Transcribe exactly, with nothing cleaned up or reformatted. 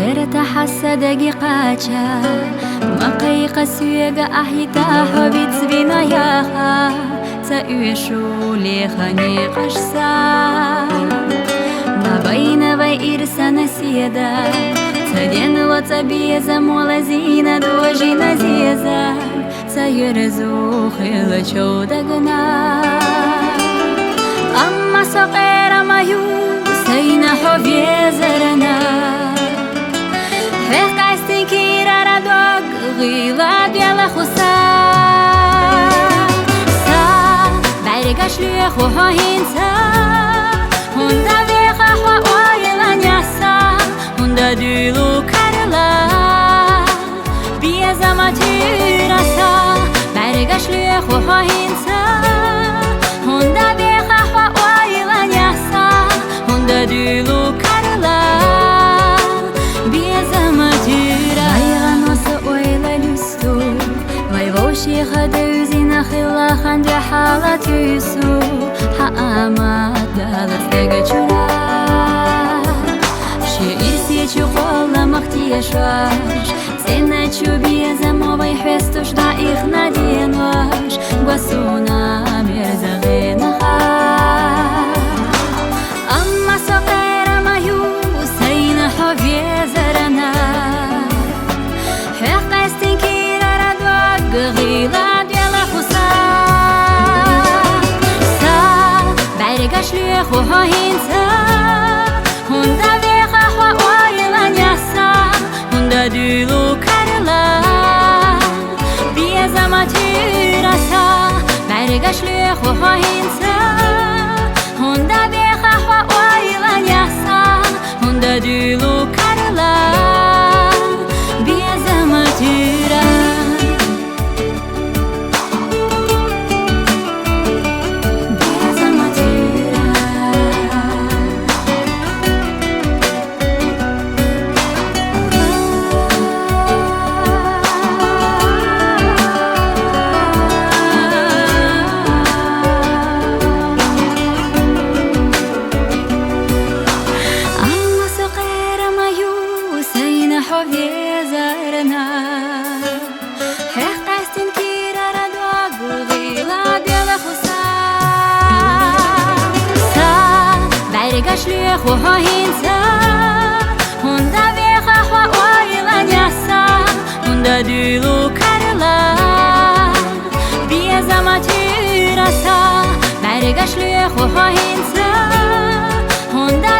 Эрта хьасадаги кхача, ма кхайкха соьга, ахьита хьо вицвина яха, ца оьшу леха некъаш са. Ма байна вай ирсана седа, ца денло цӀа безамо лазийна дожийна зеза. Ца ерзу хила чов дагна. Амма со къера ма ю, сайна хьо везарна. Хьех къаьстин кирара дог гӀила дела хуса. Са бӀаргаш лоьху хьо хӀинца, хӀунда веха хьо ойла няса, хӀунда дуьйлу карла. Безама туьра са, бӀаргаш лоьху хьо хӀинца, хӀунда веха хьо ойла няса, хӀунда дуьйлу карла. Безама туьра. Айгъано са ойла луьсту, вай вовшеха девзина хила хан де хьала туьсу, хьа амат далас дега чура. Ши ирсечу къола махтешаш, цӀеначу безамо вай хьестуш даихна денош, гвасуна мерза гӀенаха. Амма со къера ма ю, сайна хьо везарна. Хьех къаьстин кирара дог гӀила дела хуса. Са бӀаргаш лоьху хьо хӀинца, хӀунда веха хьо ойла няса, хӀунда дуьйлу карла. Безама туьра са, бӀаргаш лоьху хьо хӀинца, хӀунда веха хьо ойла няса, хӀунда дуьйлу карла. Безама туьра. Безама туьра. Амма со къера ма ю, сайна хьо везарна. Хьех къаьстин кирара дог гӀила дела хуса. Са бӀаргаш лоьху хьо хӀинца, хӀунда веха хьо ойла няса, хӀунда дуьйлу карла. Безама туьра са, бӀаргаш лоьху хьо хӀинца, хӀунда